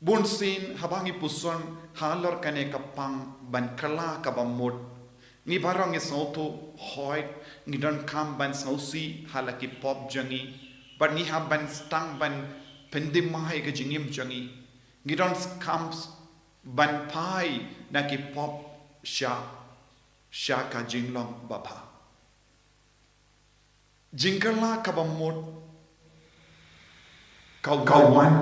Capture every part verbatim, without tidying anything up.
Bun sien haba ngi puson halor kane ka pang ban kylla kaba mut, ngi baroh ngi sngewthuh hooid ngi donkam ban sngewsih ha la ki pop jong ngi, bad ngi hap ban sdang ban pyndem ïa ka jingim jong ngi. Ngi donkam ban phai na ki pop sha, sha ka jinglong babha. Jingkylla kaba mut ka wan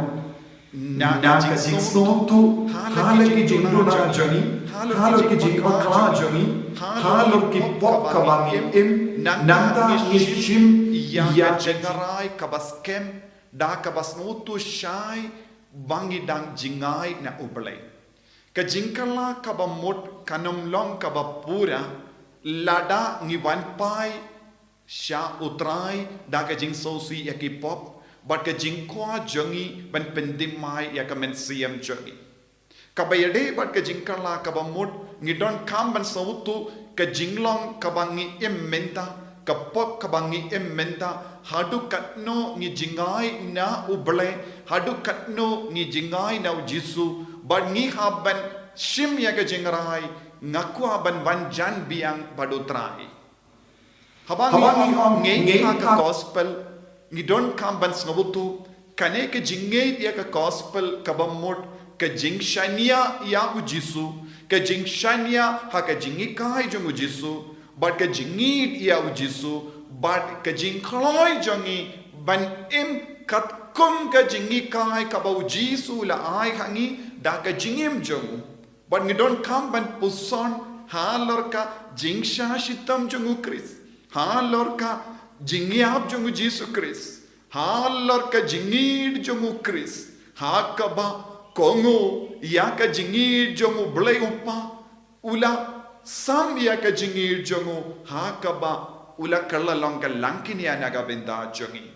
na ka jingsngewthuh ha la ki jingduna jong ngi, ha la ki jingbakla jong ngi, ha la ki pop kaba ngi im. Nangta ngi shim ïa ka jingrai kaba skhem da kaba sngewthuh shai ba ngi dang jngai na U Blei. Ka jingkylla kaba mut kan ym long kaba pura lada ngi wan phai sha U Trai da ka jingsngewsih ïa ki pop bad ka jingkwah jong ngi ban pyndem ïa ka mynsiem jong ngi. Kaba ïadei bad ka jingkylla kaba mut, ngi donkam ban sngewthuh ka jinglong kaba ngi im mynta, ka pop kaba ngi im mynta, haduh katno ngi jngai na U Blei, haduh katno ngi jngai na U Jisu, bad ngi hap ban shim ïa ka jingrai, nga kwah ban wan jan biang bad U Trai. Haba ngi ong ngeit ha ka gospel, ngi donkam ban sngewthuh kane ka jingngeit ïa ka gospel kaba mut, ka jingshaniah ïa U Jisu, ka jingshaniah ha ka jinghikai jong U Jisu, bad ka jingïeit ïa U Jisu, bad ka jingkloi jong ngi ban im katkum ka jinghikai kaba U Jisu u la ai ha ngi da ka jingim jong u. Bad ngi donkam ban puson halor ka jingshah shitom jong U Khrist, halor ka jingïap jong U Jisu Khrist, halor ka jingïeit jong U Khrist, ha kaba kohnguh ïa ka jingïeit jong U Blei U Kpa, u la sam ïa ka jingïeit jong u, ha kaba u la kylla long ka langkynïa na ka bynta jong ngi.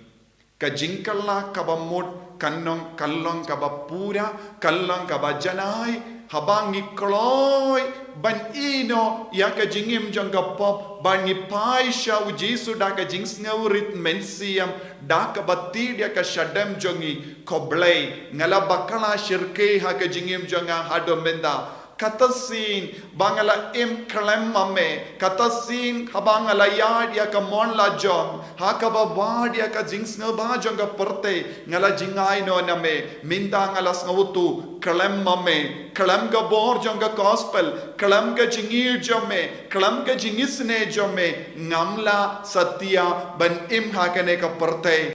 Ka jingkylla kaba mut kan long, kan long kaba pura, kan long kaba janai haba ngi kloi ban ïehnoh ïa ka jingim jong ka pop, ba ngi phai sha U Jisu da ka jingsngewrit mynsiem, da kaba tied ïa ka shadem jong ngi. Ko Blei, nga la bakla shyrkhei ha ka jingim jong nga haduh mynta. Kata sien ba nga la im khlem ma me, kata sien haba nga la ïaid ïa ka mon la jong, ha kaba wad ïa ka jingsngewbha jong ka pyrthei, nga la jngai noh na me. Mynta nga la sngewthuh khlem ma me, khlem ka bor jong ka gospel, khlem ka jingïeit jong me, khlem ka jingisynei jong me, ngam lah satia ban im ha kane ka pyrthei.